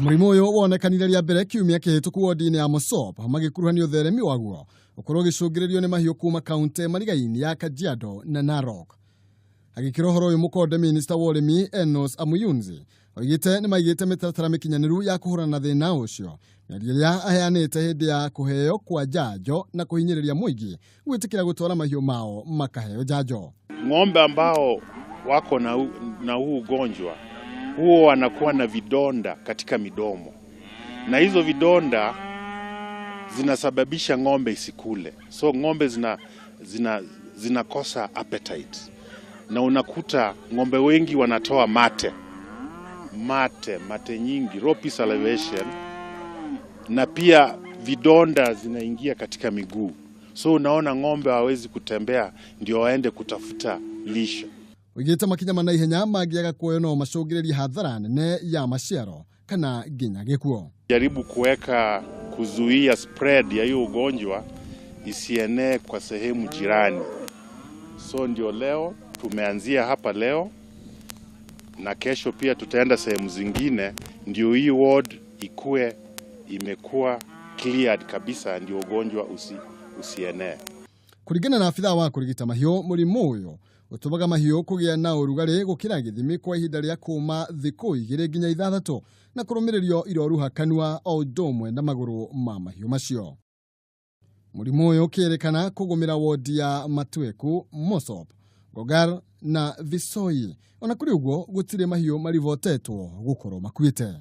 Mũrimũ ũyũ wonekanire rĩa mbere kiumia kĩhĩtũku wodi-inĩ ya Mosop, magĩkuruhanio ũtheremi waguo ũkorwo ũgĩcũngĩrĩrio nĩ mahiũ kuma kaunti marigaini ya Kajiado na Narok. Agĩkĩra ũhoro ũyũ mũkonde, minista wa ũrĩmi Enos Amuyunzi oigĩte nĩ maigĩte mĩtaratara mĩkinyanĩru ya kũhũrana na thĩna ũcio, mĩario ĩrĩa aheanĩte hĩndĩ ya kũheo kwa njanjo na kũhinyĩrĩria mũingĩ gwĩtĩkĩra gũtwara mahiũ mao makaheo njanjo. Ng'ombe ambao wako na huu ugonjwa huo wanakuwa na vidonda katika midomo, na hizo vidonda zinasababisha ng'ombe isikule, so ng'ombe zinakosa appetite, na unakuta ng'ombe wengi wanatoa mate mate mate nyingi, ropy salivation, na pia vidonda zinaingia katika miguu, so unaona ng'ombe hawezi kutembea ndio waende kutafuta lishe. Oigĩte makinya ma naihenya mangĩaga kuoywo no macũngĩrĩrie hathara nene ya maciaro kana nginya gĩkuo. Jaribu kuweka kuzuia spread ya hiyo ugonjwa isienee kwa sehemu jirani. So ndio leo tumeanzia hapa leo na kesho pia tutaenda sehemu zingine, ndio hii ward ikue imekuwa cleared kabisa, ndio ugonjwa usienee. Kũringana na abithaa wa kũrigita mahiũ, mũrimũ ũyũ ũtũmaga mahiũ kũgĩa na ũrugarĩ gũkĩra gĩthimi kwa ihinda rĩa kuma thikũ 2 nginya 6 na kũrũmĩrĩrio iroruha kanua o ũndũ ũmwe na magũrũ ma mahiũ macio. Mũrimũ ũyũ ũkĩrĩkana kũgũmĩra wodi ya Matweku, Mosop, Gogar na Visoi. Ona kũrĩ ũguo, gũtirĩ mahiũ maribotetwo gũkorwo makuĩte.